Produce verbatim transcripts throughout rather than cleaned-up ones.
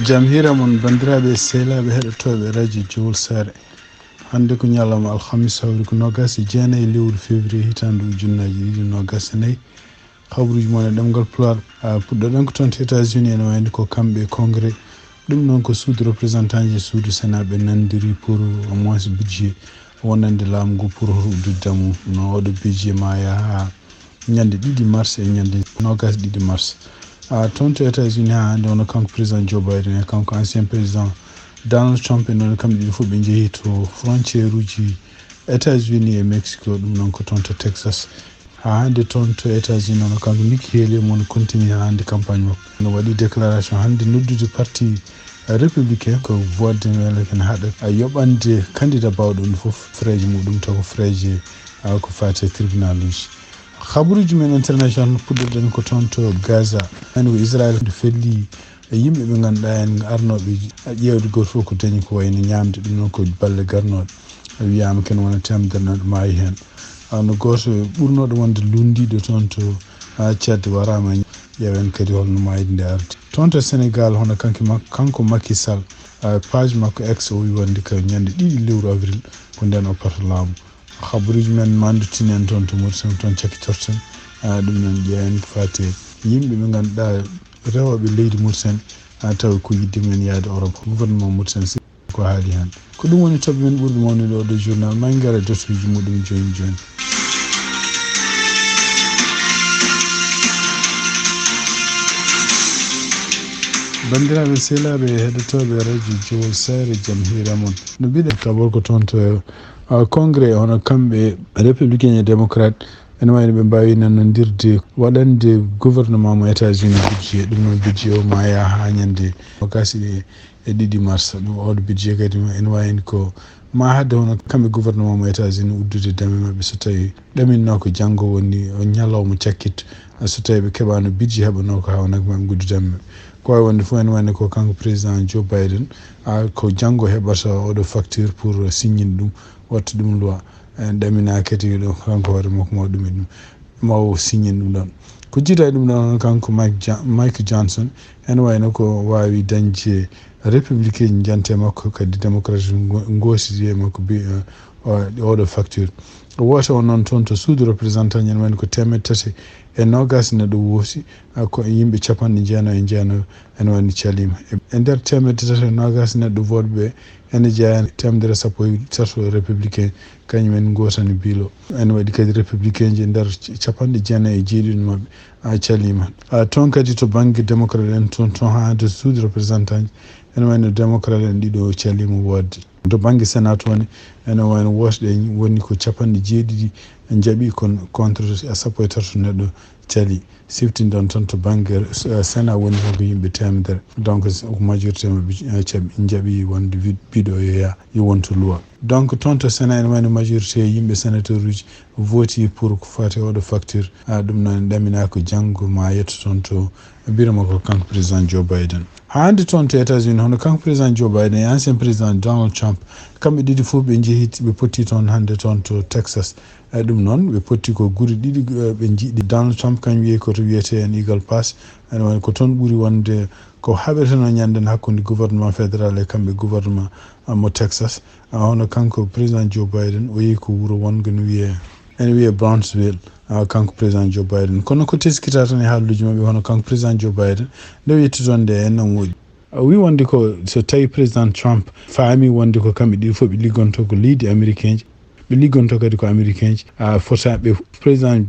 Jam hiira mon, banndiraaɓe sehilaaɓe heɗotooɓe radio Jowol Saare. Hannde ko ñalawma alhamis, hawri ko noogas e jeenayi lewru février, hitaande ujunnaji ɗiɗi noogas e nayi. Habaruuji mon e ɗemngal Pulaar. A, puɗɗoɗen ko toon to États-Unis, ene wayno ko kamɓe Congrès. Ɗum noon ko suudu représentant ji e suudu Sénat ɓe nanndiri pour au moins budget wonande laamu ngu pour hoto uddude damu. No oɗo budget ma yaha ñande ɗiɗi mars e ñande noogas ɗiɗi mars. A, toon to États-Unis haa hannde, wano kanko président Joe Biden e kanko ancien président Donald Trump, en woni kamɓe ɗiɗi fof ɓe njehi to frontière uji États-Unis e Mexico, ɗum noon ko toon to Texas. Haa hannde toon to États-Unis, wano kanko Nikki Haley, mo woni continue haa hannde campagne makko. No waɗi déclaration hannde noddude parti républicain ko vote wele ken haɗa a yoɓande candidat baawɗo ɗum fof freeje muɗum taw ko freeje, a, ko faati e tribunal uji. Habaruuji men international puɗɗoɗen ko toon to Gaza. Hannde ko Israël nde felli e yimɓe ɓe ngannduɗaa en arnooɓe ƴeewde gooto fof ko dañi ko wayno ñaamde, ɗum noon ko balle garnooɗe. A wiyaama ken wona teemedere neɗɗo maayi heen. A, no gooto ɓurnooɗo wonde lunndiiɗo toon to, a, Tchad waraama ƴeewen kadi holno maayde nde ardi. Toon to Sénégal, hono kanki mak-, kanko Macky Sall, a, page makko X o wi wonde ko ñande ɗiɗi lewru avril ko ndeen o parta laamu. Habaruuji men ma nduttinen toon to Mauritanie, toon cakkitorten, a, ɗum noon ƴeewen ko faati e yimɓe ɓe ngannduɗaa rewooɓe leydi Mauritanie, a, taw ko yidde men yaade Europe. Gouvernement Mauritanie si ko haali heen. Ko ɗum woni toɓɓe men ɓurɗe mawnude oɗo journal. Ma en ngar e dottoji muɗum jooni jooni. Banndiraaɓe sehilaaɓe heɗotooɓe radio Jowol Saare, jam hiira mon. No mbiɗen, d'abord ko toon to, a, Congrès, hono kamɓe républicain e démocrate, ene wayno ɓe mbaawi nanondirde waɗande gouvernement mo États-Unis budget. Ɗum noon budget o ma yaha haa ñande noogas e, e ɗiɗi mars. Ɗum oɗo budget kadi ene wayno ko ma haɗde hono kamɓe gouvernement mo États-Unis uddude dame maɓɓe so tawi ɗaminno ko janngo woni o ñalawma cakkitto. So tawi ɓe keɓano budget heɓanoo ko hawnaki maɓe nguddu dame maɓɓe. Ko wawi wonde fof ene wayno ko kanko président Joe Biden, a, ko janngo heɓata oɗo facture pour signinde ɗum, watta ɗum loi. En ɗamina kadi ɗo kanko hoore makko ma ɗum e ɗum, ma o signine ɗum ɗon. Ko jiida e ɗum ɗon kanko Mike Ja-, Mike Johnson, ene wayno ko wawi dañde républicain jante makko, kadi démocrate ngo-, ngosidi e makko bi, eh, o-, oɗo facture. Woote o noon toon to suudu représentant ene wayno ko teemedde tati e noogas neɗɗo wooti, a, ko e yimɓe capanɗe jeenayi e jeenayi ene wayno calima. E, e nder teemedde tati e noogas neɗɗo vote ɓe, ene jeyaa teemedere sappo e tato républicain, kañum en gootani biilo. Ene waɗi kadi républicain ji e nder capanɗe jeenayi e jeeɗiɗo maɓɓe, a, calima. A, toon kadi to bannge démocrate en, toon, toon haa to suudu représentant ji, ene wayno démocrate en ɗiɗo calima woodde. To bannge Sénat toon, ene wayno woote ɗe woni ko capanɗe jeeɗiɗi njaɓi, kon contre sappo e tato neɗɗo cali. Siftinɗon tan to bannge, eh, Sénat woni tan ko yimɓe teemedere. Donc, s-, ko majorité maɓɓe, eh, caɓi, njaɓi wonde wi-, biɗo yo yaa, yo wontu loi. Donc, toon to Sénat ene wayno majorité yimɓe sénateur uji voti pour ko fati oɗo facture. Ah, ɗum noon en ɗamina ko janngo ma yetto toon to biro makko kanko président Joe Biden. Haa hannde toon to États-Unis, hono kanko président Joe Biden e ancien président Donald Trump, kamɓe ɗiɗi fof ɓe njehi, ɓe potti toon hannde toon to Texas. E ɗum noon, ɓe potti ko gure ɗiɗi, eh, ɓe njiɗi. Donald Trump kañum wiye ko to wiyetee en Eagle Pass, ene wayno ko toon ɓuri wonde ko haɓeteno ñande hakkunde gouvernement fédéral e kamɓe gouvernement, ah, mo Texas. Ah, hono kanko président Joe Biden, o yehi ko wuro wongo no wiyee, ene wiyee Brownsville, ah, kanko président Joe Biden. Kono ko teskita tan e haalluuji maɓɓe, hono kanko président Joe Biden, nde o yetti toon nde, en noon woɗi. O wi wonde ko so tawi président Trump faami wonde ko kamɓe ɗiɗi fof ɓe liggonto ko leydi américain ji, ɓe liggonto kadi ko américain ji, a, fota ɓe président,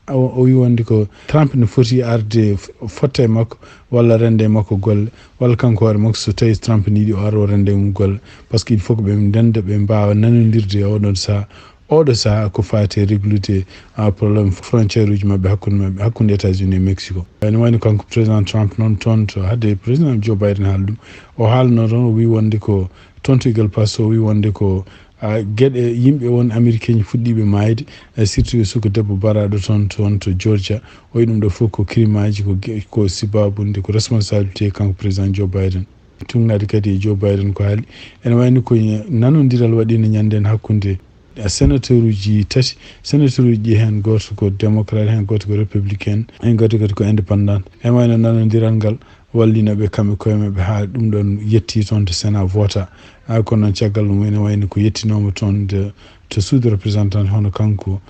a, o, o wi wonde ko Trump ne foti arde f-, fotta e makko walla rende e makko golle, walla kanko hoore makko so tawi Trump ne yiɗi o ara o rende e mum golle, parce que il faut que ɓe ndenda, ɓe mbaawa nanondirde e oɗon saha. Oɗo saha ko faati e réglude, a, problème frontière uji maɓɓe hakkunde maɓɓe, hakkunde États-Unis e Mexico. Ene wayno kanko président Trump noon toon to, haade président Joe Biden haala ɗum, o haalno toon, o wi wonde ko toon to Eagle Pass, o wi wonde ko, a, geɗe yimɓe won américain ji fuɗɗiiɓe maayde, e surtout suka debbo baraɗo toon, toon to Georgia. O wi ɗum ɗo fof ko crime aji, ko ge-, ko sibabunde, ko responsabilité kanko président Joe Biden. Tuugnaade kadi e Joe Biden ko haali. Ene wayno ko nanondiral waɗiino ñanden hakkunde, a, sénateur uji tati. Sénateur uji ɗi, heen gooto ko démocrate, heen gooto ko républicain, heen gooto kadi ko indépendant. Ene wayno nanondiral ngal wallino ɓe kamɓe koye maɓɓe haa ɗum ɗon yetti toon to Sénat vota. Haa kono noon caggal ɗum ene wayno ko yettinooma toon de, to suudu représentant hono kanko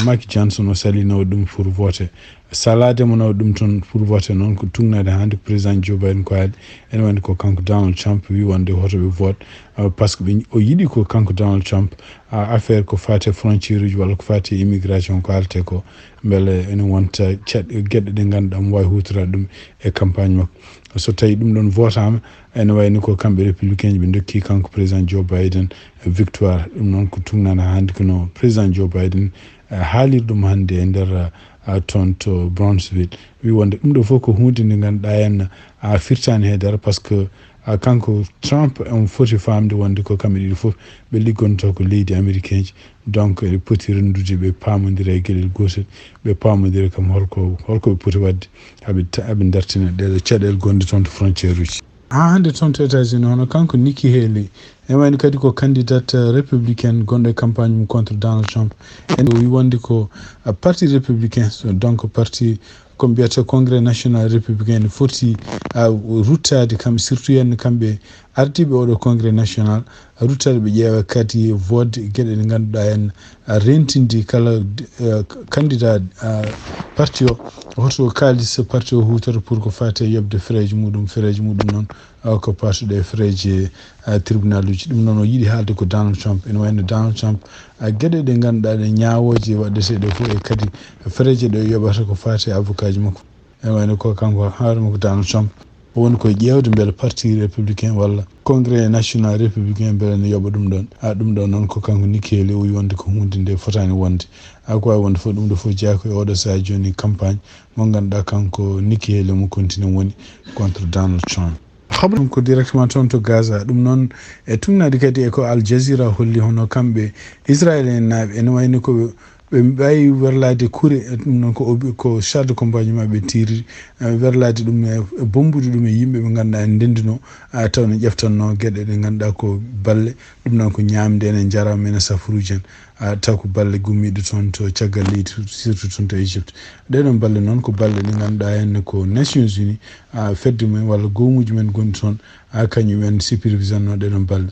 Mike Johnson o salino ɗum pour vote. Salaade mo nawa ɗum toon pour vote noon ko tugnaade hannde ko président Joe Biden ko haali. Ene wayno ko kanko Donald Trump wi wonde hoto ɓe vote, ah, par ce que ɓe, o yiɗi ko kanko Donald Trump, ah, affaire ko faati e frontière uji walla ko faati e immigration ko haalte ko, mbele ene wonta caɗ-, geɗe ɗe ngannduɗaa mo waawi huutoraade ɗum e campagne makko. So tawi ɗum ɗon votaama, ene wayno ko kamɓe républicain ɓe ndokki kanko président Joe Biden victoire. Ɗum noon ko tugnaade hannde kono président Joe Biden, eh, haaliri ɗum hannde e nder, ah, toon to Brownsville. Wi wonde ɗum ɗo fof ko huunde nde ngannduɗaa en, ah, firtaani he dara par ce que, ah, kanko Trump on foti faamde wonde ko kamɓe ɗiɗo fof ɓe liggonto ko leydi américain ji. Donc eɓe poti renndude, ɓe paamondira e geɗel gootel, ɓe paamondira kam holko, holko ɓe poti waɗde haɓe ta-, haɓe dartina ɗeɗo caɗeele gonɗe toon to frontière uji. Haa hannde toon to États-Unis, hono kanko Nikki Haley, ene wayno kadi ko candidate, eh, républicaine gonɗo e campagne mum contre Donald Trump. Ene o wi wonde ko, eh, parti républicain, so, donc parti ko mbiyata Congrès National Républicain ne foti, ah, ruttaade kam, surtout heen kamɓe ardiiɓe oɗo Congrès National, ruttaade ɓe ƴeewa kadi vote geɗe ɗe ngannduɗaa en, ah, rentinde kala, eh, candidat, ah, parti o, hoto kaalis parti o huutora pour ko faati e yoɓde fereeji muɗum, fereeji muɗum noon, ah, ko paatuɗe e fereeji, ah, tribunal uji. Ɗum noon o yiɗi haalde ko Donald Trump. Ene wayno Donald Trump, ah, geɗe ɗe ngannduɗaa ɗe ñaawooje waɗeteeɗe fof e kadi fereeje ɗe o yoɓata ko faati e avocat ji makko. Ene wayno ko kanko hoore makko Donald Trump o woni koye ƴeewde mbele parti républicain walla Congrès National Républicain mbele ne yoɓa ɗum ɗon. Ah, ɗum ɗon noon ko kanko Nikki Haley o wi wonde ko huunde nde fotaani wonde. Ah, ko waawi wonde fof ɗum ɗo fof jeyaa ko e oɗo sahaa jooni campagne mo ngannduɗaa kanko Nikki Haley mo continue woni contre Donald Trump. Habaru ko directement toon to Gaza. Ɗum noon e tugnaade kadi e ko Al Jazeera holli hono kamɓe Israéliennaaɓe ene wayno ko ɓe, ɓe mbaawi werlaade kure, ɗum noon ko obi-, ko char de combat ji maɓɓe tiiriri, eh, werlaade ɗum e, e bommbude ɗum e yimɓe ɓe ngannduɗaa ene ndenndinoo, ah, taw ne ƴeftanno geɗe ɗe ngannduɗaa ko balle, ɗum noon ko ñaamde ene, njaram ene, safaruuji en, ah, taw ko balle gummiiɗe toon to caggal leydi, surtout toon to Égypte. Ɗee ɗoon balle noon ko balle ɗe ngannduɗaa heen ko Nations Unies, ah, fedde mum walla goomuuji men gonɗi toon, ah, kañum en supervisionno ɗee ɗoon balle.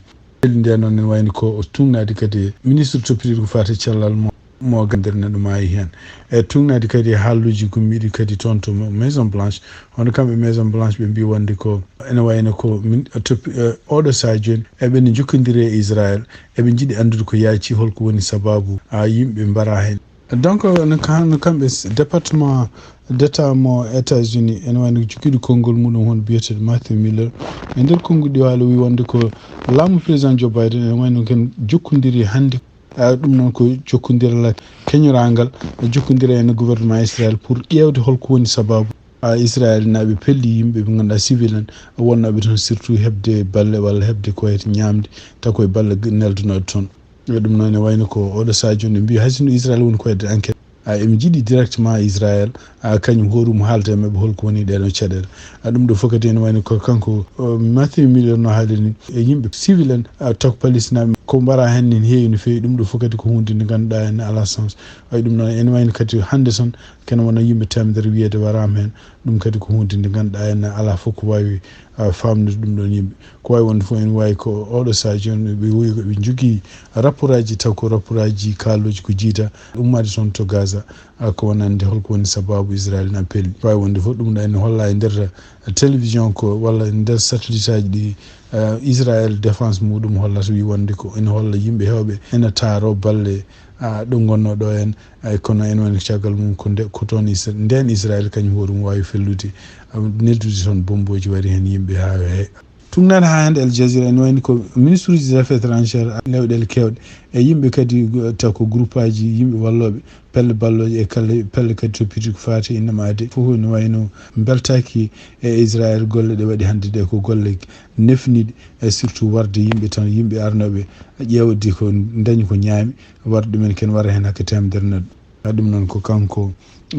Nde noon ene wayno ko o tugnaade kadi ministre toppitiiɗo ko faati e cellal mo, mo ganndere neɗɗo maayi heen. E tugnaade kadi e haalluuji gummiiɗi kadi toon to Maison Blanche. Hono kamɓe Maison Blanche ɓe mbii wonde ko ene wayno ko min, toppi-, eh, oɗo sahaa jooni eɓe ne njokkondiri e Israël, eɓe njiɗi anndude ko yaaci holko woni sabaabu, ah, yimɓe mbara heen. Donc, no ka-, no kamɓe s-, département d'État mo États-Unis, ene wayno jogiiɗo konngol muɗum hono biyeteeɗo Matthew Miller, e nder konngol ɗi haali o wi wonde ko laamu président Joe Biden ene wayno ken jokkondiri hannde. Ah, ɗum noon ko jokkondiral keñorangal, jokkondira e gouvernement Israël pour ƴeewde holko woni sabaabu, ah, Israël naaɓe pelli yimɓe ɓe ngannduɗaa civil en wonnooɓe toon, surtout heɓde balle walla heɓde ko wayata ñaamde, taw koye balle g-, neldunooɗe toon. E ɗum noon ne wayno ko oɗo sahaa jooni ɓe mbii hay sinno Israël woni ko waɗde enquête, ah, eɓe njiɗi directement Israël, ah, kañum hoore mum haalda e maɓɓe holko woni ɗee ɗoo caɗeele. Ah, ɗum ɗo fof kadi ene wayno ko kanko, oh, Matthew Miller no haali ni, e yimɓe civil en, ah, taw ko Palestine ko mbara heen ne heewi no feewi. Ɗum ɗo fof kadi ko huunde nde ngannduɗaa ene alaa sens. Ay, ɗum noon ene wayno kadi hannde tan kene wona yimɓe teemedere wiyeede waraama heen. Ɗum kadi ko huunde nde ngannduɗaa ene alaa fof ko waawi, ah, faamnude ɗum ɗoon yimɓe. Ko waawi wonde fof ene waawi ko oɗo sahaa jooni ɓe wi ko ɓe njogii rapportaaji taw ko rapportaaji kaalooji ko jiida ummaade toon to Gaza, ah, ko wonande holko woni sabaabu Israël na pelli. Ko waawi wonde fof ɗum ɗo ene holla e nder télévision ko walla e nder satellitaaji ɗi, ah, Israël défense muɗum hollata wi wonde ko ene holla yimɓe heewɓe ene taaro balle, ah, ɗo ngonnoo ɗo en, ay kono ene woni caggal mum ko nde, ko toon Isra-, ndeen Israël kañum hoore mum waawi fellude, ah, neldude toon bommbooji waɗi heen yimɓe haa he-, Tugnaade haa hannde Al Jazeera ene wayni ko ministre des affaires étrangères lewɗele keewɗe e yimɓe kadi, eh, taw ko groupaaji yimɓe wallooɓe pelle ballooje e kala pelle kadi toppiti ko faati e namaade fof ene wayno mbeltaaki e Israël golle ɗe waɗi hannde ɗe ko golle nefniiɗe e surtout warde yimɓe tan, yimɓe arnooɓe ƴeewde ko ndañi ko ñaami warde ɗumen ken wara heen hakke teemedere neɗɗo. Ɗum noon ko kanko,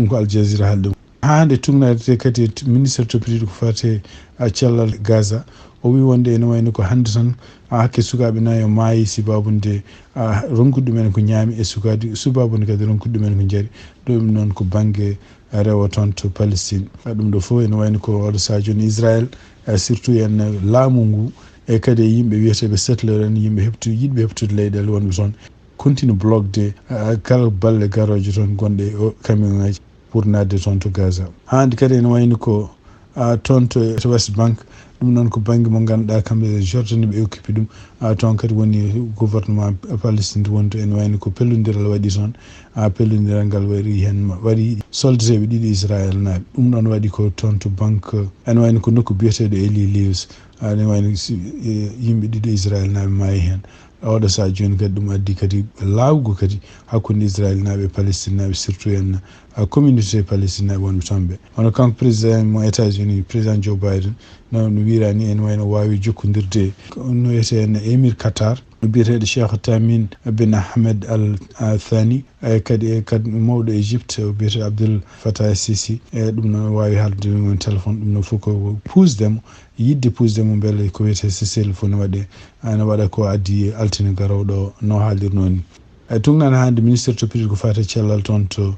ko Al Jazeera haalde. Haa nde tugnaade te kadi e t-, ministre toppitiiɗo ko faati e, a, cellal Gaza, o wi wonde ene wayno ko hannde tan, a, hakke sukaaɓe nayo maayi sibaabu nde, a, ronkude ɗumen ko ñaami e sukaade, sibaabu nde kadi ronkude ɗumen ko njari. Ɗum noon ko bannge, rewa toon to Palestine. Ɗum ɗo fof ene wayni ko oɗo sahaa jooni Israël, eh, surtout en, eh, laamu ngu, e kadi e yimɓe wiyeteeɓe settlers en, yimɓe heɓtu-, yiɗɓe heɓtude leyɗeele wonɓe toon, continue blogde, eh, kala balle garooje toon gonɗe e o camion ngaji pour naatde toon to Gaza. Haa hannde kadi ene wayni ko, ah, toon to, to West Bank, ɗum noon ko bannge mo ngannduɗaa kamɓe Jordanie ɓe occupé ɗum. Ah, toon kadi woni gouvernement Palestine woni to, ene wayni ko pellondiral waɗi toon. Ah, pellondiral ngal waɗi heen ma-, waɗi soldateeɓe ɗiɗi Israël naaɓe. Ɗum ɗoon waɗi ko toon to banque, ene wayni ko nokku biyeteeɗo Eli Lewis. Ah, ene wayni si, eh, yimɓe ɗiɗo Israël naaɓe maayi heen. Oɗo sahaa jooni kadi ɗum addi kadi laawgo kadi hakkunde Israël naaɓe e Palestine naaɓe, surtout en, ah, communauté Palestine naaɓe wonɓe toon ɓe. Hono kanko président mo États-Unis, président Joe Biden, no, no wiiraa ni, ene wayno waawi jokkondirde, no wiyetee en, émir Qatar, no biyeteeɗo Cheikh Tamim bin Ahmed Al, ah, Thani, e kadi, e kadi mawɗo Égypte, o biyeteeɗo Abdel Fattah Sisi. E ɗum noon waawi haaldude e mum téléphone, ɗum noon fof ko puusde mo, yiɗde puusde mo mbele ko wiyetee cessez-le-feu no waɗee, ah, no waɗa ko adii altine garooɗo no haalirnoo ni. E tugnaade hannde ministre toppitoo ko faati e cellal toon to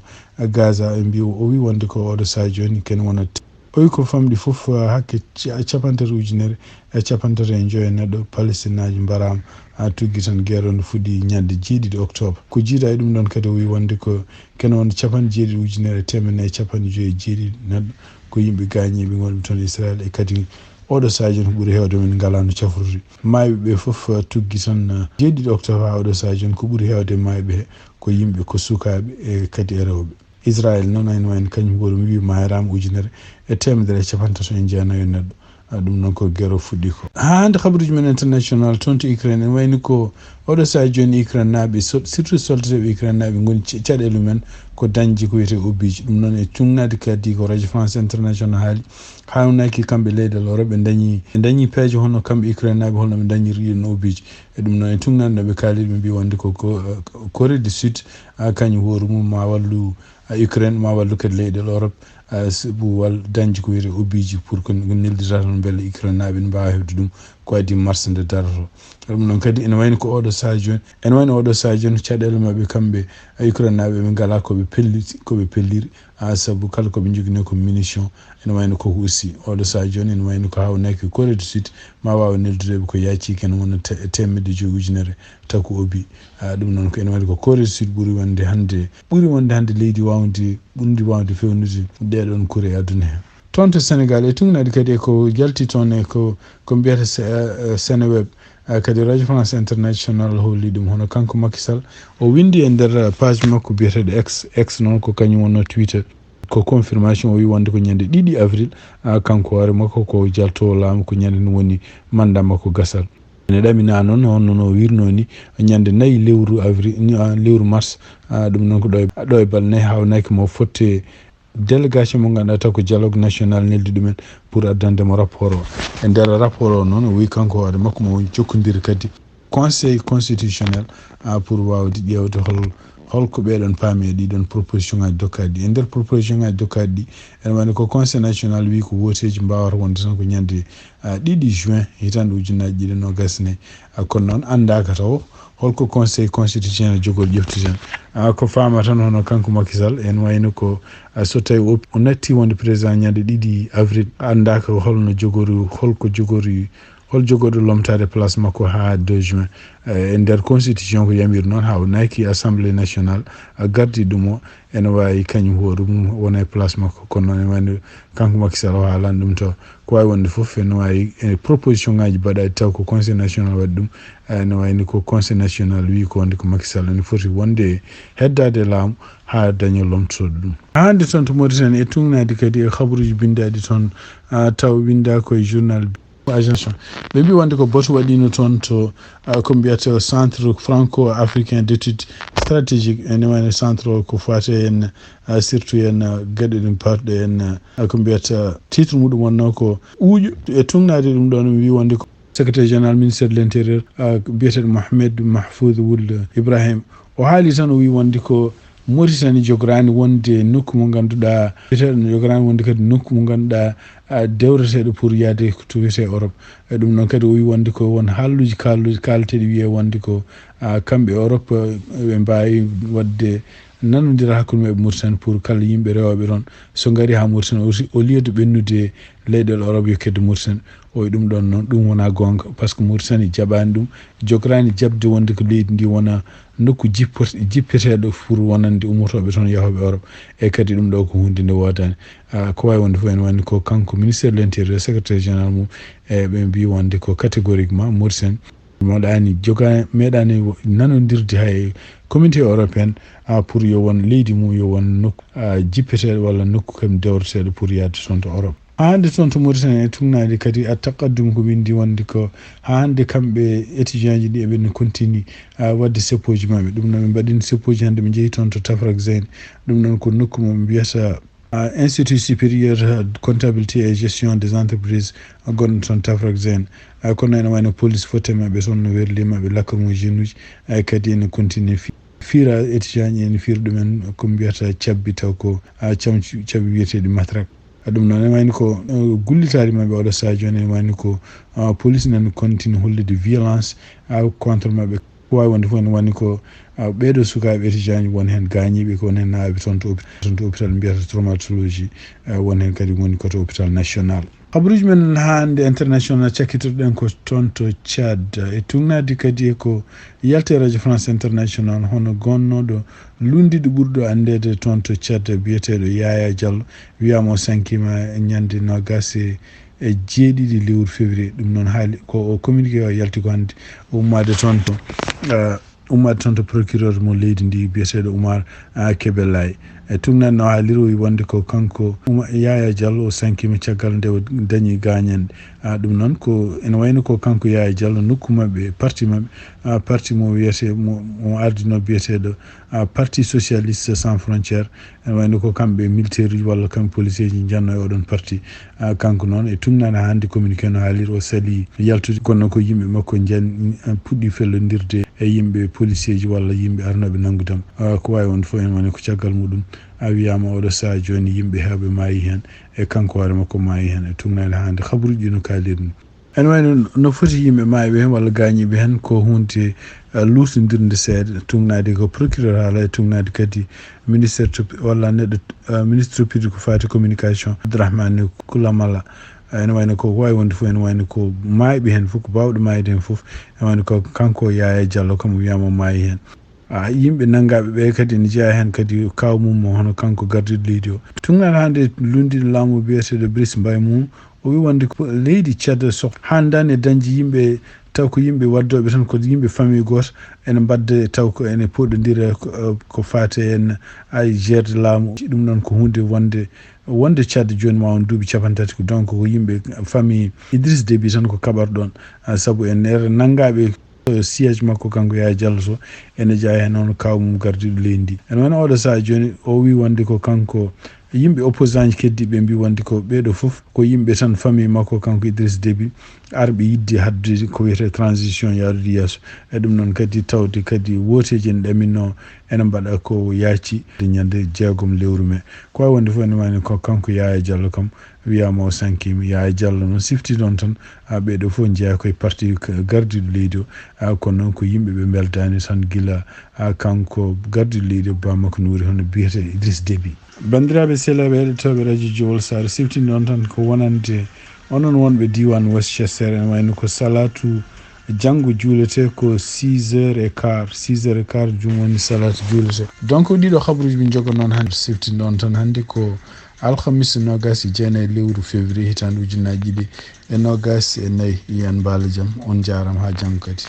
Gaza, e mbi o wi wonde ko oɗo sahaa jooni ken wonat. O wi ko famɗi fof, ah, hakke ca-, capanɗe tati ujunere e capanɗe tati e joyo neɗɗo Palestinaajo mbaraama, ah, tuggi tan guerre o no fuɗɗi ñande jeeɗiɗi octobre. Ko jiida e ɗum ɗoon kadi o wi wonde ko ken wonde capanɗe jeeɗiɗi ujunere e teemedde e capanɗe joyi e jeeɗiɗi neɗɗo ko yimɓe gaañiiɓe ngonɓe toon Israël, e kadi oɗo sahaa jooni ko ɓuri heewde min ngalaano cafrude. Maayɓe ɓe fof, ah, tuggi tan, ah, jeeɗiɗi octobre haa oɗo sahaa jooni ko ɓuri heewde maayɓe he ko yimɓe, ko sukaaɓe e kadi e rewɓe. Israël noon, ene wayno kañum hoore mum wi maayraama ujunere e teemedere e capanɗe tati e jeenayo neɗɗo. Ah, ɗum noon ko guerre o fuɗɗi ko. Haa hannde kabaruuji men international toon to Ukraine, ene wayni ko oɗo sahaa jooni Ukraine naaɓe, so-, surtout soldateeɓe Ukraine naaɓe ngoni ca-, caɗeele mumen ko dañde ko wiyetee obiiji. Ɗum noon e tugnaade kadi ko Radio France International haali, haawnaki kamɓe leyɗe Europe ɓe dañi, ɓe dañi peeje hono kamɓe Ukraine naaɓe holno ɓe dañiri ɗiin obiiji. E ɗum noon e tugnaade no ɓe kaali, ɓe mbi wonde ko, ko, ah, Corée du Sud, ah, kañum hoore mum ma wallu, ah, Ukraine, ma wallu kadi leyɗe Europe, ah, sabu wal dañde ko wiyetee obiiji pour que ko neldira toon mbele Ukraine naaɓe ne mbaawa heɓde ɗum ko adii marché nde darotoo. Ɗum noon kadi ene wayno ko oɗo sahaa jooni, ene wayno oɗo sahaa jooni caɗeele maɓɓe kamɓe, ah, Ukraine naaɓe ɓe ngalaa ko ɓe pelliti, ko ɓe pelliri, ah, sabu kala ko ɓe njogino ko munition, ene wayno ko aussi oɗo sahaa jooni ene wayno ko haawnaki Corée du Sud ma waawa neldude ɓe ko yaaccii ken wona te-, teemedde joyi ujunere taku obi. Ah, ɗum noon ko ene waɗi ko Corée du Sud ɓuri wonde hannde, ɓuri wonde hannde leydi waawndi, ɓurndi waawde fewnude ɗeeɗoon kure e aduna he. Toon to Sénégal, e tugnaade kadi e ko jalti toon e ko, ko mbiyata Se-, eh, Seneweb, ah, kadi Radio France International holli ɗum. Hono kanko Macky Sall, o winndi e nder page makko biyeteeɗo X, X noon ko kañum wonnoo Twitter. Ko confirmation, o wi wonde ko ñande ɗiɗi avril, ah, kanko hoore makko ko jaltoowo laamu, ko ñande nde woni mandat makko gasal. Ene ɗaminaa noon, hono no o wiirnoo ni, ñande nayi lewru avril, ni, ah, lewru mars, ah, ɗum noon ko ɗo e, ɗo e balɗe nayi, haawnaki mo fotte délégation mo ngannduɗaa taw ko dialogue national neldi ɗumen pour addande mo rapport o. E nder rapport o noon, o wi kanko hoore makko mo jokkondir kadi Conseil constitutionnel, ah, pour waawde ƴeewde hol, holko ɓeɗon paami e ɗiɗon proposition ngaji dokkaaɗi ɗi. E nder proposition ngaji dokkaaɗi ɗi, ene wayno ko Conseil national wi ko wooteeji mbaawata wonde tan ko ñande, ah, ɗiɗi juin hitaande ujunnaji ɗiɗi e noogas e nayi. Ah, kono noon anndaaka taw holko Conseil constitutionnel jogori ƴeftude heen. Ah, ko faama tan hono kanko Macky Sall, ene wayno ko, ah, so tawi o, o natti wonde président ñande ɗiɗi avril, anndaaka holno jogori, holko jogori, hol jogorɗo lomtaade place makko haa deux juin. Eh, e nder constitution ko yamiri noon, haa o naaki Assemblée nationale, a gardi ɗum o, ene waawi kañum hoore mum wona e place makko. Kono noon ene wayno kanko Macky Sall o haalani ɗum taw. Ko waawi wonde fof, ene waawi e proposition ngaji mbaɗaaɗi taw ko Conseil national waɗi ɗum. Eh, ene wayni ko Conseil national wi ko wonde ko Macky Sall ene foti wonde e heddaade e laamu haa daña lomtotooɗo ɗum. Hannde toon to Mauritanie e tugnaade kadi e habaruuji binndaaɗi toon, ah, taw winndaa ko e journal Agence. Ɓe mbi wonde ko boto waɗino toon to, ah, ko mbiyata Centre Franco-Africain d'Études Stratégiques, ene wayno centre o ko faati en, ah, surtout en, ah, geɗe ɗum parɗe en, ah, ko mbiyata titre muɗum wonno ko uuƴo. E tugnaade ɗum ɗoon, mi wi wonde ko secrétaire général ministère de l'Intérieur, ah, biyeteeɗo Mohamed Mahfouz Wuld Ibrahim. O haali tan, o wi wonde ko Mauritanie jogoraani wonde nokku mo ngannduɗaa, biyeteeɗo no jogoraani wonde kadi nokku mo ngannduɗaa, ah, dewreteeɗo pour yahde ko to wiyetee Europe. E ɗum noon kadi o wi wonde ko won haalluuji kaalluuji kaalateeɗi wiyee wonde ko, ah, kamɓe Europe, eh, ɓe mbaawi waɗde, nanondira hakkunde maɓɓe Mauritanie pour kala yimɓe rewooɓe ɗon so ngari haa Mauritanie aussi au lieu de ɓennude leyɗeele Europe yo kedde Mauritanie. O wi ɗum ɗon noon ɗum wonaa goonga par ce que Mauritanie jaɓaani ɗum, jogoraani jaɓde wonde ko leydi ndi wona nokku jippo- jippeteeɗo pour wonande ummotooɓe toon yahooɓe Europe. E kadi ɗum ɗo ko huunde nde woodaani. Ah, ko waawi wonde fof ene wayno ko kanko ministère de l'intérieur secrétaire général mum e ɓe mbi wonde ko catégoriquement Mauritanie meeɗaani joga meeɗaani nanondirde hay communauté européenne ah, pour yo won leydi mum yo won nokku ah, jippeteeɗo walla nokku kam dewreteeɗo pour yahde toon to Europe. Haa hannde toon to Mauritanie e tugnaade kadi a taqaddum ko windi wonde ko haa hannde kamɓe étudiant ji ɗi eɓe no continue ah, waɗde seppoji maɓɓe. Ɗum noon ɓe mbaɗino seppoji hannde ɓe njehi toon to Tafrak Zain. Ɗum noon ko nokku mo ɓe mbiyata ah, Institut supérieur de comptabilité et gestion des entreprises gonɗo toon Tafrak Zain. Ah, kono ene wayno police fotte maɓɓe toon no werli maɓɓe lacrymogène uji. Ay kadi ene continue fi- fiira étudiant ji ene fiira ɗumen ko mbiyata cabbi taw ko ah, camci cabbi wiyeteeɗi matrak. Ah, ɗum noon ene wayno ko eh, gullitaari maɓɓe oɗo saha jooni ene wayno ko ah, police nan continue hollude violence ah, contre maɓɓe. Ko waawi wonde fof ene wayno ko ah, ɓeeɗo sukaaɓe étudiant ji won heen gaañiiɓe ko won heen naaɓe toon to hôpi- toon to hôpital mbiyata traumatologie ah, won heen kadi woni koto hôpital national. Habaruuji men hannde international cakkitorɗen ko toon to Tchad e tugnaade kadi e ko yalti e radio France international hono gonnooɗo lunndiiɗo ɓurɗo anndeede toon to Tchad biyeteeɗo Yaya Diallo wiyaama o sankiima ñande noogaas e e jeeɗiɗi lewru février. Ɗum noon haali ko o communiqué o yalti ko hannde ummaade toon to ah, ummaade toon to procureur mo leydi ndi biyeteeɗo Oumar ah, Kébé Laye. E tugnaade no haaliri o wi wonde ko kanko Ouma- Yaya Diallo o sankiima caggal nde o dañi gaañanɗe. Ah, ɗum noon ko ene wayno ko kanko Yaya Diallo nokku maɓɓe parti maɓɓe ah, parti mo wiyete mo mo ardino biyeteeɗo ah, parti socialiste sans frontière. Ene wayno ko kamɓe militaire uji walla kamɓe policier ji njanno e oɗon parti. Ah, kanko noon e tugnaade hannde communiqué no haaliri o sali yaltude kono ko yimɓe makko njan puɗɗi fellondirde e yimɓe policier ji walla yimɓe arnooɓe nanngudam. Ah, ko waawi wonde fof ene wayno ko caggal muɗum a wiyaama oɗo saha jooni yimɓe heewɓe maayi heen e kanko hoore makko maayi heen e tugnaade hannde habaruuji ɗi no kaaliri ni. Ene wayno no foti yimɓe maayɓe heen walla gaañiiɓe heen ko huunde eh, luusondirnde seeɗa tugnaade ko procureur haala e tugnaade kadi ministère to walla neɗɗo eh, ministre to pidi ko faati communication Abdourahmane Koulamala. Eh, ene wayno ko waawi wonde fof ene wayno ko maayɓe heen fof ko baawɗo maayde heen fof ene wayno ko kanko Yaya Diallo kam wiyaama maayi heen. Ah, yimɓe nanngaaɓe ɓe kadi ne jeyaa heen kadi kaaw mum mo hono kanko gardiiɗo leydi o. Tugnaade hannde lunndiiɗo laamu biyeteeɗo Brice Mbaye mum o wi wonde ko leydi Tchad so hanndaani e dañde yimɓe taw ko yimɓe waddooɓe tan ko yimɓe famille gooto ene mbadda taw ko ene poɗondira ko- ko faate en ay gerde laamu ɗum noon ko huunde wonde wonde Tchad jooni ma on duuɓi capanɗe tati ko donc ko yimɓe famille Idriss Déby tan ko kaɓar ɗon. Ah, sabu en ere nanngaaɓe siège makko kanko Yaya Diallo so ene jeyaa heen hono kaaw mum gardiiɗo leydi ndi ene wayno oɗo saha jooni o wi wonde ko kanko yimɓe opposant ji keddiiɓe mbi wonde ko ɓeeɗo fof ko yimɓe tan famille makko kanko Idriss Déby arɓe yidde haddude ko wiyetee transition yaarude yeeso. E ɗum noon kadi tawde kadi wooteeji ene ɗaminno ene mbaɗa ko yaaci ñande jeegom lewru me. Ko waawi wonde fof ene wayno ko kanko Yaya Diallo kam wiyaama o sankiima. Yaya Diallo noon sifti ɗon tan a ɓeeɗo fof njeyaa koye parti gardiiɗo leydi o. A kono noon ko yimɓe ɓe mbeldaani tan gila a kanko gardiiɗo leydi o ba makko nuuri hono biyetee Idriss Déby. Banndiraaɓe sehilaaɓe heɗotooɓe radio Jowol Saare sifti ɗon tan ko wonande onon wonɓe diiwaan Westchester ene wayno ko salaatu janngo juuletee ko six heures et quart six heures et quart jum woni salaatu juuletee. Donc ɗiɗo habaruuji min njogo noon hannde sifti ɗon tan hannde ko alhamis noogaas e jeenayi lewru février hitaande ujunnaaji ɗiɗi e noogaas e nayi. Yiyan mbaala jam on njaaraama haa janngo kadi.